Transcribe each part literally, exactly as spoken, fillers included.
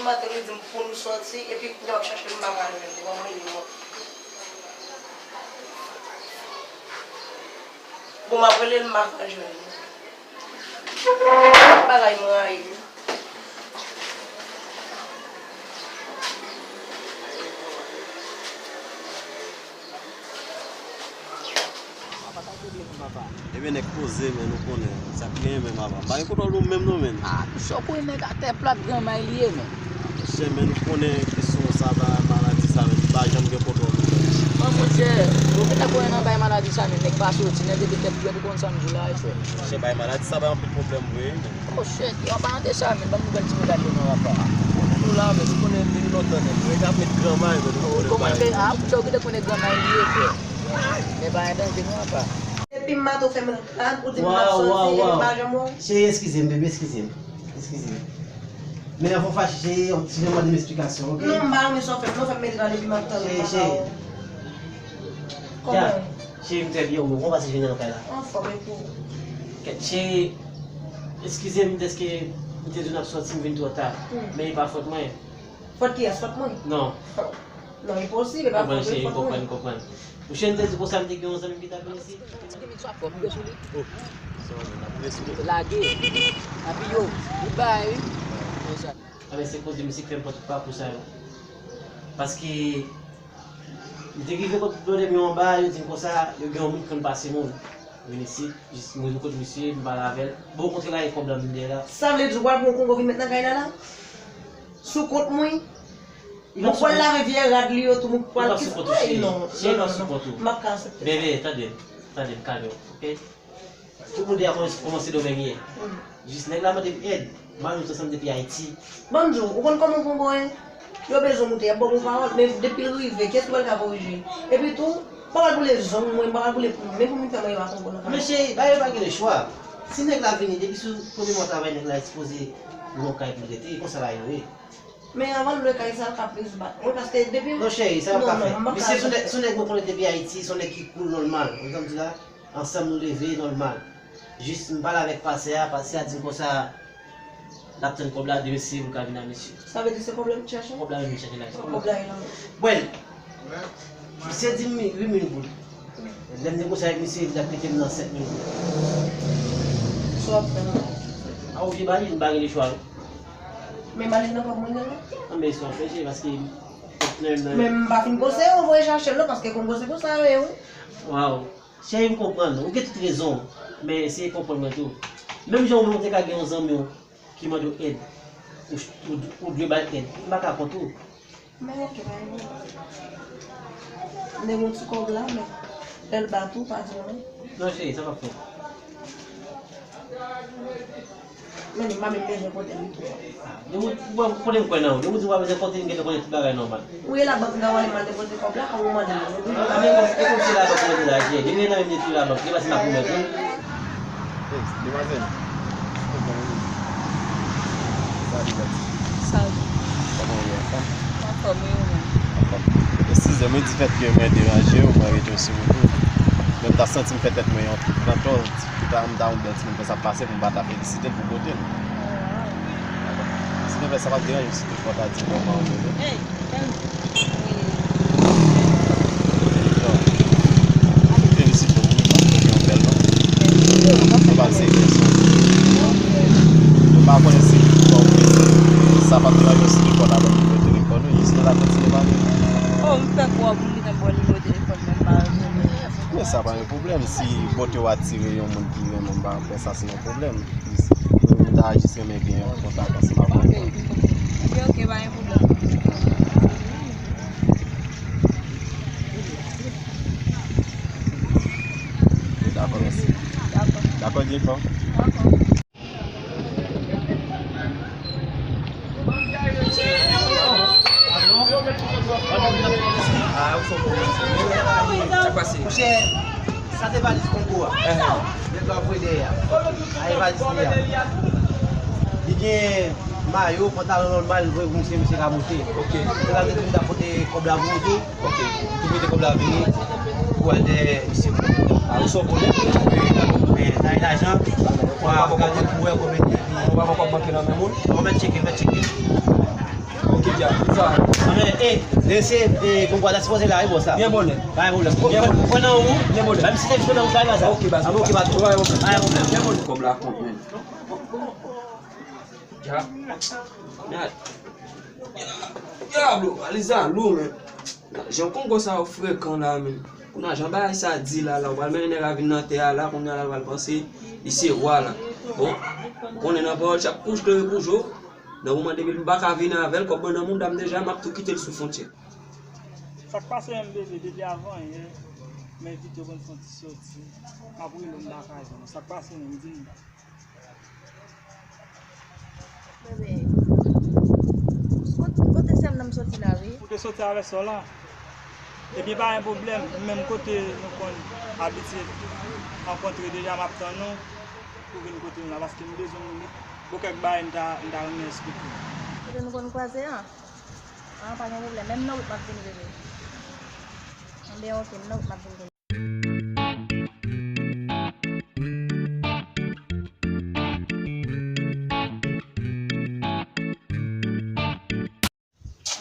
Maten li di m pou nou sòti, epi kounye a w ap chache m, m pa ka jwenn li, ban m rele l non. Bon, m ap rele l, m pa ka jwenn li. Bagay m rayi wi. Ebyen nèg poze, men nou konnen sa k genyen menm avan. M pa gen kontwòl nou menm non, men. Ah, chòk wi, nèg atè plat, granmay li ye, men. Monchè, men nou konnen kesyon sa, ba, maladi sa, men, li pa janm gen kontwòl nou menm. Bon, monchè, ou gentan konnen nan bay maladi sa, men nèg pa soti, nèg rete tèt dwèt, ou konn sa m di w la, wi, frè. Monchè, bay maladi sa bay anpil pwoblèm vre, men. Oh shit, yo pa nan de sa, men ban m nouvèl ti medam yo non, papa. Nou la, men nou konnen depi lontan nèg yo ap met granmay, men nou konnen. Kòman l fè? Ah, pou sa ou gentan konnen granmay li ye, frè. Men pa gen danje non, papa. Depi maten ou fè m rad, ou di m n ap sòti, epi m pa janm wè w. Cheri, eskize m, baby, eskize m. Eskize m. Men anvan w fache, cheri, yon ti jan mande m esplikasyon, oke? Non, m pa renmen sa w fè m, non, fè m met rad epi m ap tann ou, m pa ka wè w. Kòman? Cheri, m trè byen, ou bon, kòman w pase jounen nan kay la? Anfòm, e pou ou? Kèt, cheri, eskize m dèske m te di w n ap sòti, m vin twò ta. Hmm. Men e pa fòt mwen. Fòt kiyès? Fòt mwen? Non. Non, enposib, e pa fòt mwen, fòt mwen. Konprann, cheri, m konprann, m konprann. Monchè, m te di konsa, m te gen yon zanmi m ki t ap vin isit. Ti gen misye ap fè, m gen sou li. Oh, sorry, n ap vin sou li. Lage. Papi yo, li bay, wi. Konsa. Anben, se koz de misye k fè m pran tout pakou sa yo. Paske, m te rive kot blòdè m yo anba, yo di m konsa, yo gen yon moun ki konn pase moun. Vin isit, jis m rive kot misye, m pale avè l. Bon, ou kontre la, e kòb la m vin dèyè la. Sa vle di w pral pran yon kongo vin met nan kay la la? Sou kont mwen? Ou pral lave vyè rad li yo tou, ou pral kisa? Ay, non, non, non, non. M ap ka aksepte sa. Bebe, tande m, tande m, kalme w, oke? Tout moun deja kòmanse, kòmanse domèg ye. Jis nèg la mande m èd. M al nou ansanm depi Ayiti. Ban m di w, ou konn kòman Kongo ye? Yo bezwen moute, y ap ba w bon pawòl, men depi l rive, kiyès ki pral ka korije? Epi tou, m pa pral boule zong mwen, m pa pral boule pou mwen, men pou m fè mwen yo a Kongo nan. Men cheri, bagay yo pa gen lechwa. Si nèg la vini, depi sou premye mwa travay nèg la, li sipoze lwe yon kay pou l rete, e konsa bagay yo ye. Men anvan l lwe kay sa, l ka plis bat mwen, paske depi... Non, cheri, sa yo ka fè. Misye sou nèg, sou nèg mwen konnen depi Ayiti, se yon nèg ki cool, nòmal. Ou konprann sa m di la? Ansanm nou leve, nòmal. Jis m pale avèk pastè a, pastè a di m konsa, l ap tann kòb la, demen se ou ka vin a misye. Sa vle di se kòb la m chache? Kòb la menm m chache la. Kòb la ye la. Bwèl. Misye di m uit mil goud. Lè m negosye avèk misye, li t ap kite m nan sèt mil goud. Sa w ap fè la? A, ou vye Mali, m pa gen lechwa non. Men Mali nan kòb mwen gen la. Anben, sa w ap fè, cheri, paske patnè m nan. Men m pa fin poze yo, voye chache l non, paske Kongo se konsa yo ye wi. Waw. Cheri, m konprann. Ou gen tout rezon w. Men eseye konprann mwen tou. Menm jan ou menm ou te ka gen yon zanmi w ki mande w èd, ou, ou, ou dwe ba l èd. M pa ka kont ou. Men oke, pa gen pwoblèm. M te gen yon ti kòb la, men lè l bat ou, pa di mwen. Non, cheri, sa p ap fèt. Men li pa menm bezwen pote li tou. Depi w, w, kote m kwè nan ou? Depi w di w pa bezwen pote, m gentan konnen tout bagay nòmal. Ou ye labank nan w ale mal depoze kòb la, kòm ou mande m. A, men e kòm, e kòm se labank ou mete la, cheri. Depi nan menm detwi labank, li pa se m ap remèt ou. Hey, demwazèl. Salut, Betty. Salut. Kòman w ye, anfòm? Anfòm, wi, ou menm? Anfòm. Eskize m, wi, difèt ke mwen deranje w, mwen rete w sou wout ou. Men m ta santi m fè tèt mwen yon ti plantòz, ti, m ta, m ta yon bèl timoun konsa ap pase pou m pa ta felisite l pou bote l. Oh, wow. Si te fè sa p ap deranje w si toutfwa w ta di m kòman w rele w? Hey, tèlman. Felisite w wi, paske w gen yon bèl non. Mwen pa se kesyon. Mwen pa konnen si w fè w plezi. Sa p ap deranje w si toutfwa w ta ban m nimewo telefòn ou, jis nou ta kontinye pale. Oh, m fè kwa pou m gentan ba w nimewo telefòn mwen, m pa rekonèt. Men sa pa gen pwoblèm, si bote w atire yon moun ki renmen w, m pa wè sa se yon pwoblèm. M ta jis renmen gen yon kontak ansanm avè w. Ok, ok, pa gen pwoblèm. Dakò, mèsi. Dakò. Dakò, Jefò. Dakò. Sa k pase? Monchè, sa se valiz Kongo a. Nèg yo ap voye dèyè a. A e valiz li a. Li gen mayo, pantalon nòmal, voye pou misye, misye ka monte. Ok. Nèg la te di m ta pote kòb la pou ou tou. Ok. Ou tou mete kòb la vini pou al dèyè misye. A, ou sa w konnen? Wi, dakò. Men, sa e lajan. Ou a gade pou wè konbyen li ye. Ou pa pran kòb bank nan men moun? Non, mèt tcheke, mèt tcheke. Anben, e, e, se, e, konpwa la sipoze la, wi, bòs la. Gen pwoblèm. Pa gen pwoblèm. Gen pwoblèm. Pran nan ou. Gen pwoblèm. Menm si se jwenn nan ou, pa gen sa. Ok, baz. Anben, ok, pa gen pwoblèm. Pa gen pwoblèm. Gen pwoblèm. Kòb la kont, men. Ya. Ya. Ya, bro, valiz la lou, men. Jan Kongo sa yo frekan la, men. Kounye a, jan bagay sa di la, la, ou pral mennen nèg la vin nan tè a la, kounye a la, l pral panse li se wa la. Bon, konnen nan pawòl, chak kouch klere pou jo. Nan moman depi m pa ka vini avè l, kòb mwen nan mouda m deja, m ap tou kite l sou fwontyè. Sa k pase menm, bebe, depi avan yè, m envite w konn fè yon ti soti. M ap rele w, m pa ka jwenn ou. Sa k pase menm, di m. Bebe, kot-, kote sè m nan m soti la, wi. Ou te soti avè sè w la? Ebyen, pa gen pwoblèm. Menm kote nou konn abitye rankontre deja, m ap tann ou pou vin kote m la, paske m bezwen w wi. Gon kèk bagay m ta, m ta renmen eksplike w. Kote nou konn kwaze a? A, pa gen pwoblèm. Menm nan wout m ap vini, bebe. Anben, ok, m nan wout m ap vini.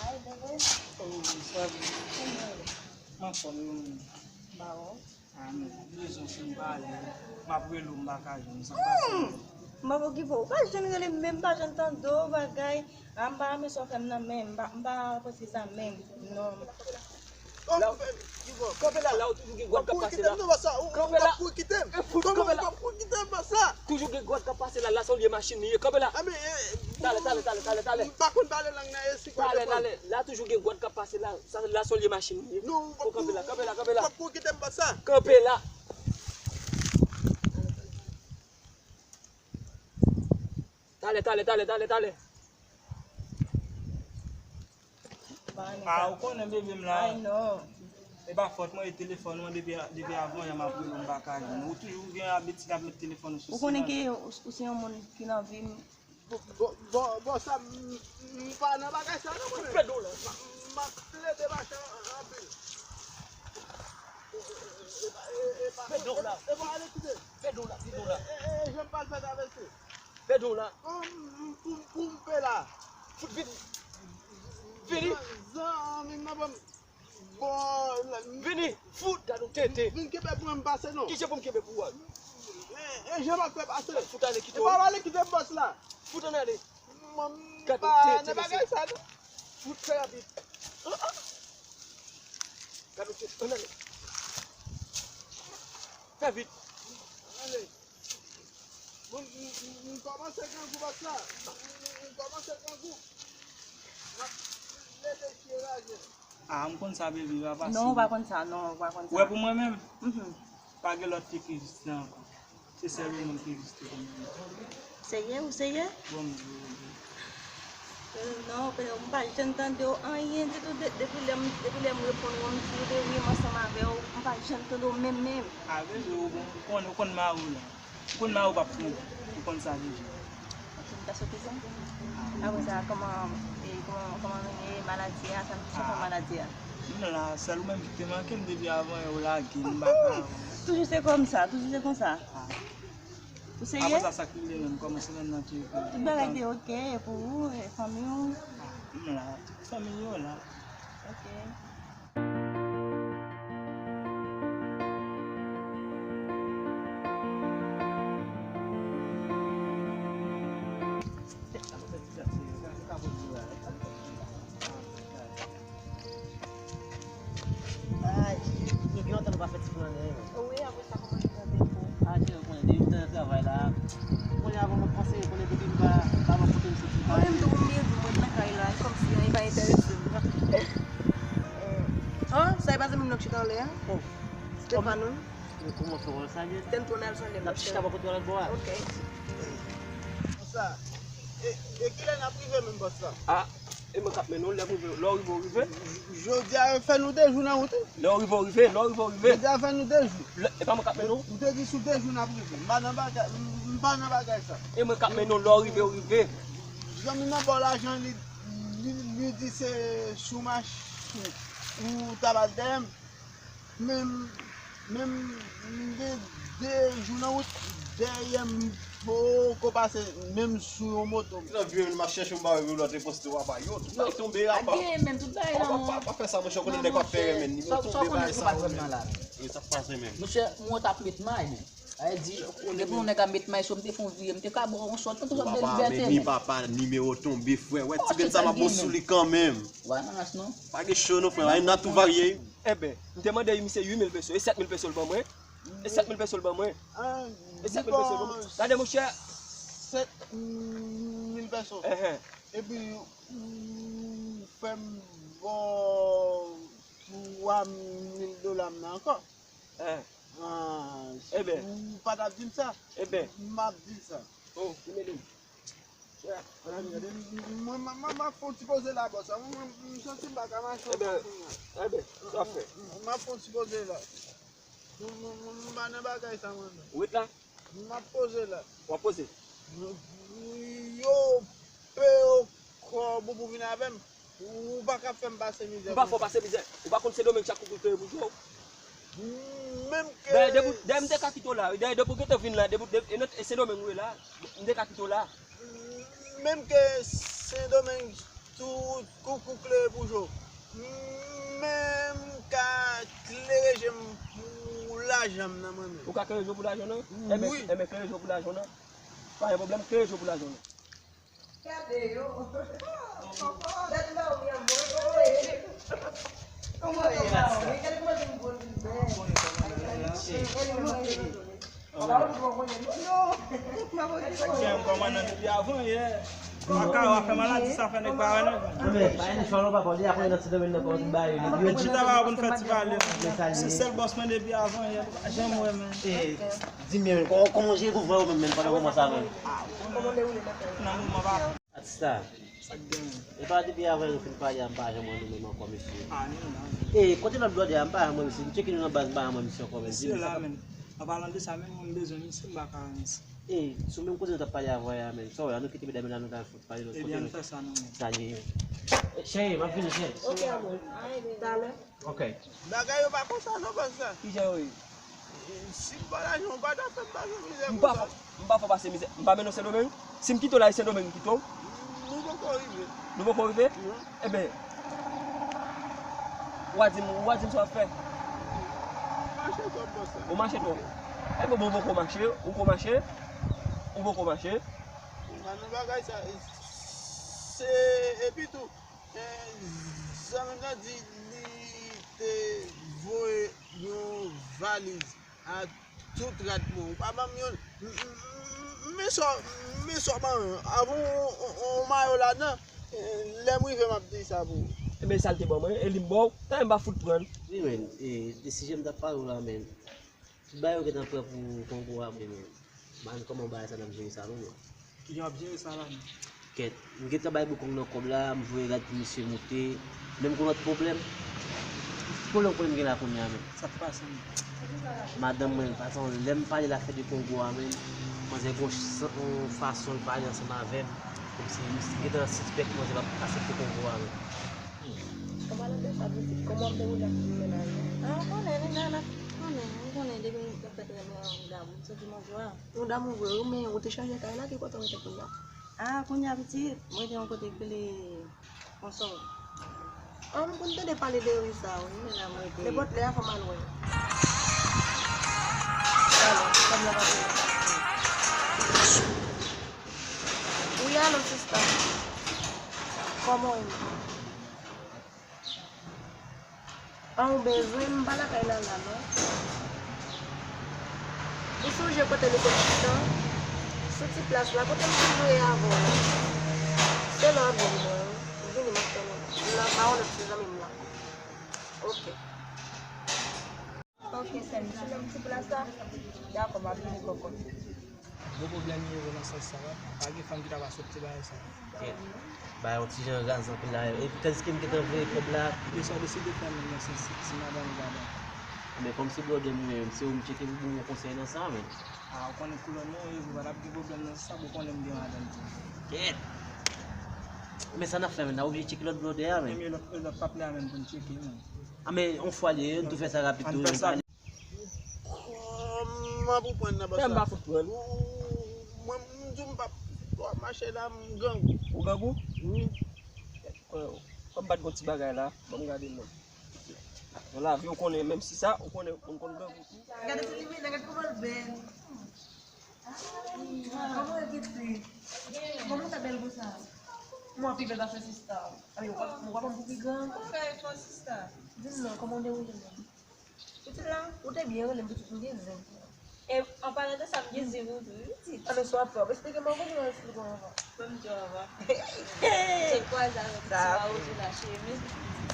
Ay, bebe. Oh, sa vre. Kòman w ye? M anfòm, wi, mwen. Ba ou. Ah, non, bezwen fin pale. M ap rele w, m pa ka jwenn ou. Sa k pase? Hmm. M ap okipe w. Ou pa janm rele m, menm m pa janm tande w, bagay. Ah, m pa renmen sa w fè m nan, men m pa, m pa apresye sa menm. Non. Kanpe la, la ou toujou gen gwad k ap pase la. Kanpe la. Kòman w p ap kite m, bòs la? Toujou gen gwad k ap pase la, la se yon lye machin li ye. Kanpe la. Talè, talè, talè, talè, talè. M pa konn pale lang nan, e si. Talè, talè. La toujou gen gwad k ap pase la, sa, la se yon lye machin li ye. Non, kanpe la, kanpe la, kanpe la. Ou p ap kite m, bòs la. Kanpe la. Talè, talè, talè, talè, talè. Ah, ou konnen bebe m la. Ay, non. E pa fòt mwen, e telefòn mwen depi, depi avan yè m ap rele w, m pa ka jwenn ou. Ou toujou gen abitid ap met telefòn ou sou silans. Ou konnen ke ou, ou se yon moun ki nan vi m. Bon, bon, bon, sa, m, m pa nan bagay sa non, mwen menm. Fè do la. M, m ap plede mache anpil. Fè do la. E pa ale kite. Fè do la, fè do la. E, e, e, jan m pral fè travèse. Fè do la. Pou m, pou m, pou m fè la. Fout vini. Vini. Zanmi m nan ban m. Bon, vini. Fout, gade yon tenten. Vin kenbe pou mwen m pase non. Ki jan pou m kenbe pou ou a? E, e, jan m ap fè pase. Fout ale kite. E pa ale kite bòs la. Fout ann ale. Gade yon tenten, mesye. Fout fè rapid. Gade yon tenten, ann ale. Fè vit. Ann ale. Bon, m, m, m, m kòmanse grangou, bòs la. M, m, m kòmanse grangou. M ap leve chire raje. Ah, m konn sa, bebe, pa pase. Non, ou pa konn sa, non, ou pa konn sa. Ou wè pou mwen menm, pa gen lòt fi ki egziste ankò. Se sèl ou menm ki egziste pou mwen. Serye, ou serye? Bon, m di w, bebe. Euh, non, pe-, m pa janm tande w anyen ditou de-, depi lè m, depi lè m reponn ou, m di w de wi, m ansanm avè w, m pa janm tande w menm, menm. Ah, bebe, ou bon, ou konn, ou konn mari w la. Ou konn mari w p ap twonpe, ou konn sa deja. Ok, m ta swete sa. Apre sa, kòman, e, kòman, kòman nou ye, maladi a, sa, sa fè maladi a? M la, sèl ou menm ki te manke m depi avan yè ou lage m, m pa ka. Toujou se konsa, toujou se konsa. Ou serye? Apre sa, sa k rive menm, kòman semèn nan te ye pou ou? Tout bagay te ok, e pou ou, e fanmi w? Ah, m la, tout fanmi yo la. Ok. Ay, nou gen lontan nou pa fè ti plan anyen, men. Wi, apre sa kòmanse nan depo. Ah, cheri, ou konnen, depi m te nan travay la, kounye a avan m ap panse, konnen depi m pa, pa wè kote m soti. Mwen menm tou, pou m byen di w, mwen nan kay la, e kòmsi anyen pa enterese m. Oh, sa e pa zanmi m nan k chita anlè a? Oh. Stefano. Yo kòmanse wè sa byen. Tèm tonal sa lè. N ap chita bò kote w lòt bò a. Ok. Sa. E, e kilè n ap rive menm, bòs la? Ah, e mwen k ap mennen w, lè w rive, lè w rive, w rive. Jodi a, fè nou de jou nan wout, wi. Lè w rive, w rive, lè w rive, w rive. Jodi a, fè nou de jou. Lè, e pa mwen k ap mennen w? Ou te di sou de jou n ap rive. M pa nan bagay, m, m pa nan bagay sa. E mwen k ap mennen w, lè w rive, w rive. Zanmi nan ba w lajan, li, li, li di se sou machin ou t ap al dèyè m. Men, men m gen de jou nan wout, dèyè m Poko pase menm sou yon moto. Nan vi menm, m ap chèche yon bagay pou lòt reposte w apa. Yo, tout bagay tonbe apa. Pa genyen menm, tout bagay nan. Pa, pa, pa fè sa, monchè, konnen nèg w ap fè menm. Yo tonbe bagay sa yo menm. Yo, sa pase menm. Monchè, mwen t ap met may menm. Sa vle di, depi yon nèg ap met may sou mwen, m te fè yon vire, m te ka ba w yon sòt, mwen te sòt de libète menm. Papa, nimewo tonbe, frè. Wè, ti grenn sa m ap bon sou li kanmenm. Wè, nan rans non. Pa gen cho non, frè. Ay, n a tou varye. Enben, m te mande misye uit mil peso, e sèt mil peso l ban mwen. E sèt mil peso l ban mwen. E sèt mil peso l ban mwen. Gade, monchè. Sèt mil peso. Enhen. Epi, ou fè m ba w twa mil dola m nan ankò. Enben. Ou pa t ap di m sa. Enben. M ap di l sa. Oh, ou mele m. Mwen, mwen, mwen, mwen fè yon ti poze la, bòs. Mwen, mwen, m santi m pa ka mache ankò kounye a. Enben, sa fè. Mwen, mwen fè yon ti poze la. Mwen, mwen, mwen, mwen pa nan bagay sa, mwen menm. Ou ret la? M ap poze la. W ap poze? Yo pe yo kò boubou vin avè m. Ou pa ka fè m pase mizè konsa. M pa fè w pase mizè. Ou pa konn Sendomeng chak kou pou l klere pou jwe w. Menm ke. Dayè, depi, dayè, m te ka kite w la. Dayè, depi w gentan vin la, depi, depi, e nan, e Sendomeng ou ye la, m te ka kite w la. Menm ke Sendomeng tou kou kou klere pou jwe w. Men m ka klere je m pou lajan m nan mwen menm. Ou ka klere je w pou lajan w nan? Enben, wi. Enben, klere je w pou lajan w nan. Pa gen pwoblèm, klere je w pou lajan w nan. Gade yo. Gade ba ou yam boy. Kòman yo ba ou? Gade kòman yo boy. Kòmandan depi avan yè. Maka w ap fè maladi, sa fè nèg pa wè nèg. Non, men, pa gen chwa non, papa, li apre nan ti domèn nan, pa w di ba yo. Mwen chita la pou n fè ti pale. Se sèl bòs mwen depi avan yè, li pa janm wè, men. Di m byen, men, kòman, kòman w jere pou vwa yo menm, men, pandan moman sa menm? Nan moman pa. Atis la. Sa k genyen? E pa depi avan nou fin pale a, m pa janm wè nou menm ankò, mesye. Ah, nou la. E, kote lòt blòdè a, m pa janm wè misye. M tcheke nou nan baz, m pa janm wè misye ankò, men. Misye la, men. An palan de sa, menm mwen m bezwen misye, m pa ka wè misye. E, sou menm kote nou t ap pale avan yè a, men. Sa w wè, ann nou kite medam yo la, nou ta fout pale lòt kote. Ebyen, ann fè sa, nou menm. Sa gen. Cheri, m ap vini, cheri. Ok, amor. Talè. Ok. Bagay yo pa konsa non, bòs la. Kijan yo ye? Si m pa lajan, ou pa ta fè m pase mizè konsa. M pa fè, m pa fè w pase mizè. M pa mennen w Sendomeng. Si m kite w la, e Sendomeng m kite w. Nou poko rive. Nou poko rive? Non. Enben, w a di m, w a di m sa w ap fè. Mache twòp, bòs la. Ou mache twòp. Enben, bon, ou poko mache, ou ko mache, ou poko mache. Nan bagay sa, se, epi tou, zanmi m nan di li te voye yon valiz ak tout rad mwen. Ou pa ban m yon, m, m, m, men sa, men sa w ban mwen. Avan yon, yon, yon mayo ladan, lè m rive m ap di sa pou ou. Ebyen, sa l te ban mwen, e li m ba w, talè m pa fout pran l. Wi, men, e, e sijè m t ap pale w la, men. Tout bagay yo gentan prè pou konkou a, men, men, kòman bagay sa n ap jere sa, non, men? Kijan w ap jere sa la, men? Kèt, m gentan bay Boukong nan kòb la, m voye rad pou misye moute, men m gon lòt pwoblèm. Ki pwoblèm, pwoblèm gen la kounye a, men? Sa k pase, men? Madanm mwen, fason, lè m pale l afè de konkou a, men, manzè gon san-, yon fason l pale ansanm avè m, kòmsi misye gentan sispèk manzè p ap aksepte konkou a, men. An palan de sa, pitit, kòman w ap dewoule ak mennaj ou? Ah, ou konnen, li la, n ap konnen, ou konnen, depi nou fè trè byen, ou damou, m santi m an jwa. Ou damou vre, wi, men ou te chanje kay la, ki kote w rete kounye a? Ah, kounye a, pitit, m rete yon kote k rele Konsòl. Ah, m konn tande pale de ri sa, wi, men la m rete. Nenpòt lè a, fò m al wè. Alo, kòm nan pa vle. Wi, alo, sista. Kòman w ye? An, ou bezwen m? M pa lakay Lala non. Ou sonje kote nou te chita? Sou ti plas la, kote m te jwe avè w la. Se lè w ap vin mwen, vini m ap tann ou la. M nan pa yon lòt ti zanmi m la. Ok. Ok, sè m, sou menm ti plas la? Dakò, m ap vini kòkòt. Gwo pwoblèm li ye vre nan sans sa, wi. Pa gen fanm ki ta va aksepte bagay sa. Kèt. Bagay yon ti jan raz anpil la. E kiyès ki m gentan voye kòb la? Ebyen sa w deside fè menm nan sans, si madanm ou pa dakò. Ebyen kòm se blòdè m, se ou m tcheke pou bon konsèy nan sa, men. A, ou konnen koulè nou ye, ou pa t ap gen pwoblèm nan sans sa, bon, ou konnen m gen madanm tou. Kèt. Men sa n ap fè, men n a oblije tcheke lòt blòdè a, men. Ebyen lòt, lòt patnè a menm pou n tcheke, men. A, men yon fwa li ye, n tou fè sa rapid tou, men. Kòman pou pran nan bòs la? Fè m pa fout pran. Ou, ou, mwen, Di w m p ap, w ap mache la, m grangou. Ou grangou? Wi. Kòm m pa t gon ti bagay la, ban m gade non. Nan lavi, ou konnen, menm si sa, ou konnen, ou konn grangou tou. Gade ti limit la, gade kòman l bèl. Kòman l kite? Kòman sa bèl konsa? Mwen pi bèl pase sista. Ay, ou pa, ou pa ban m pou pi gran. Kòman fè fò sista? Di m non, kòman w dewoule menm? Pitit la, ou te byen rele m pitit, m gen zen. E, an palan de sa, m gen zen pou ou tou, wi, pitit. Ann, swa fè, w esplike m ankò, m esplike w ankò. Ban m di w ankò. Sot kwaze avèk ti mawozo la, cheri. Men,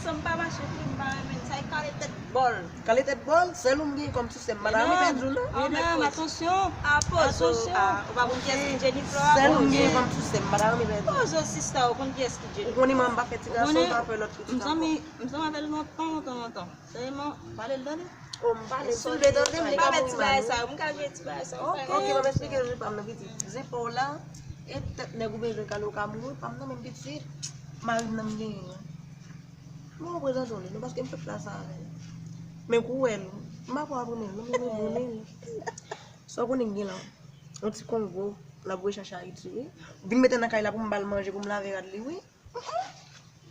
san m pa mache, wi, m pa renmen sa, e kale tèt bòl. Kale tèt bòl, sèl ou m gen kòm sousè m, m pa ta renmen pèdi w, non. Medam, atansyon. A, pozo, a, ou pa konn kiyès ki Jennifer a? Sèl ou m gen kòm sousè m, m pa ta renmen pèdi w. Pozo, sista, ou konn kiyès ki Jennifer? Ou konnen mwen m pa fè ti gason, m pa fè lòt pitit ankò. M sanm avè l lontan, lontan, lontan. Sèlman, pale l tande. O, m pale, si l vle tande, m li ka mouri mal, wi. M pa fè ti bagay sa yo, m ka jwe ti bagay sa yo. Ok, ok, ban m esplike l, pa m nan pitit. Zen pa w la, e tèt nèg ou bezwen kale, ou ka mouri, pa m nan menm pitit. Mari m nan m genyen an. Mwen reprezante w li, non, paske m fèk la sa avè l. Men kou w wè l, m pa pran renmen l, non, men mwen renmen l. Sa w konnen k gen la? Yon ti kongo, l ap rechache Ayiti, wi. Vin mete nan kay la pou m ba l manje, pou m lave rad li, wi.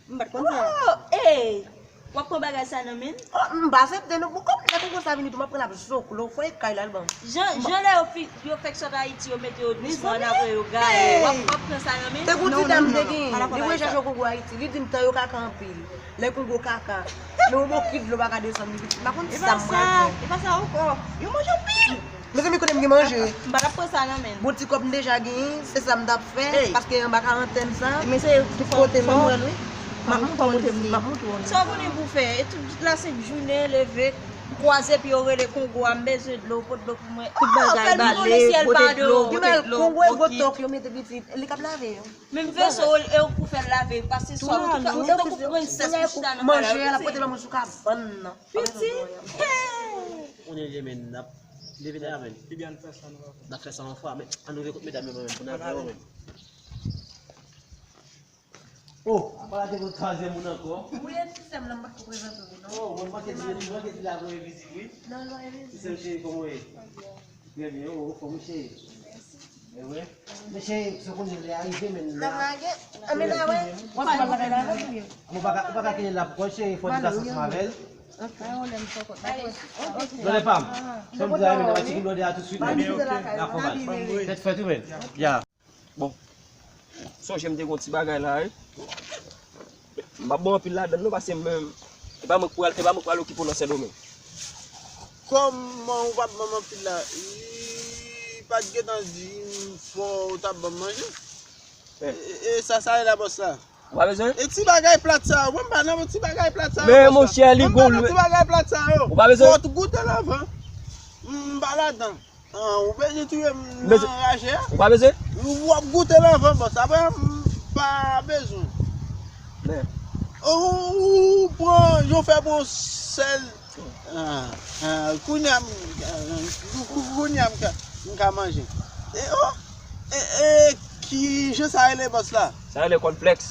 M pa t konn sa. Oh, ey! W ap pran bagay sa nan men l? Oh, m pa aksepte non. Bon, kòm lè kongo sa vini tou, m ap pran l ap zoklo, fò e kay la l ban m. Jan, jan lè yo fi, yo fèk sot Ayiti, yo mete yo dousman, apre yo gaye. W ap, w ap pran sa nan men l? Te gon ti dam te gen, li rechache yon kongo Ayiti, li di m tan yo kaka anpil. Lè kongo kaka, men yon bokit dlo pa ka desann li, pitit. M pa konn sa m pral fè. E pa sa, e pa sa ankò. Yo manje anpil. Mezanmi, kote m gen manje? M pa t ap pran sa nan men l. Bon ti kòb m deja genyen, se sa m t ap fè, paske anba karantèn sa, tout kote m wè l, wi. M ap montre w, m ap montre w. Sa w konnen pou w fè? E tout la sent jounen, leve, kwaze pye w rele kongo a, m bezwen dlo, pot dlo pou mwen. Tout bagay bale, pote dlo, pote dlo. Kongo e gwo tok yo mete pitit, li k ap lave yo. Menm veso, e ou pou fè l lave, pase swa, ou tou ka, ou tankou prensès pou chita nan kay la, wi, pitit. Manje a, l ap pote ban mwen sou kabann nan. Pitit. Kounye a, men, n ap leve la, men. Ebyen, ann fè sa, nou va fè. N ap fè sa yon fwa, men ann rive kot medam yo, men, pou n al fè yo, men. Oh, apa la te gon twazyèm moun ankò? Wi, e ti sè m nan, m pa ko prezante w, non. Oh, mwen manke di, mwen manke di la, mwen vizit, wi. Non, non, e vizit. Ti sè m cheri, kòman w ye? Trè byen, oh, anfòm, wi, cheri. Mèsi. E wi. Men cheri, sa w konnen lè a rive, men la. N ap lage. A, men la, wè. W ap pral lage la, non, cheri? Ou pa ka, ou pa ka kite l la pou kò l, cheri, fò w di gason ansanm avè l. Blòdè pa m. Sa m di la, men, nan ti blòdè a tousuit, men. N ap pran bal. Tèt fèt, wi, men. Ya. Bon, sonje m te gon ti bagay la, wi. M p ap ba w anpil ladann non, paske m, e pa mwen k pral, e pa mwen k pral okipe w nan Sendomeng. Kòman ou p ap ban m anpil la? Li pa t gentan di m fò ou t ap ban m manje? E, e, e sa, sa ye la, bòs la? Ou pa bezwen? E ti bagay plat sa yo, mwen m pa nan ti bagay plat sa yo, bòs la. Men monchè, li gon lwen. Mwen m pa nan ti bagay plat sa yo. Ou pa bezwen? Fò w goute l anvan. M pa ladan. Ah, ou bezwen touye m nan raje a? Ou pa bezwen? W ap goute l anvan, bòs. Apre, m pa bezwen. Men. Ou, ou pran, yo fè bon sèl. Ah, ah, kounye a, m, ah, kou-, kou-, kounye a, m ka, m ka manje. E, oh, e, e, ki jan sa rele, bòs la? Sa rele kònflèks.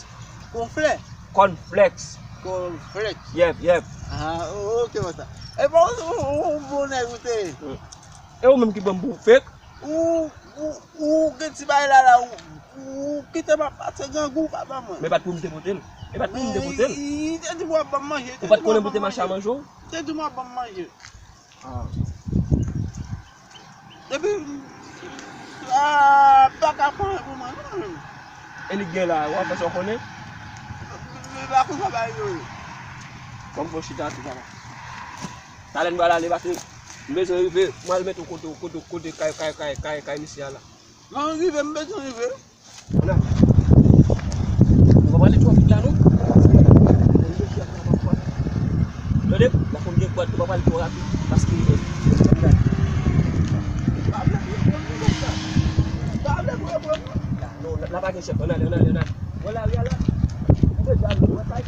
Konflè? Kònflèks. Kònflèks. Yep, yep. Ah, ok, bòs la. E bon, ou, ou, ou bon nèg ou te ye. E ou menm ki ban m pou fake? Ou, ou, ou gen ti bagay la, la, ou, ou kite m ap pase grangou, pa ban mwen. Men pa t pou m te pote l. E pa t pou m te pote l. Ou te di m w ap ban m manje. Ou pa t konnen pou te mache a manje w? Te di m w ap ban m manje. Ah. Depi, sa pa ka fè anyen pou mwen, non, menm. E li k gen la, w ap fè sa w konnen? Men pa konsa bagay yo ye. Ban m fè yon chita tou, papa. Talè n pral ale, pase. M bezwen rive, m al mete w kote, kote, kote kay, kay, kay, kay, kay misye a la. Lè w rive, m bezwen rive. Ou pa prale twò vit la, non. Tande, la konn gen kwad, ou pa prale twò rapid, paske, non, la, la pa gen chèf, ann ale, ann ale, ann ale. Wè lari a la, ou bezwen ale, ou wè kay.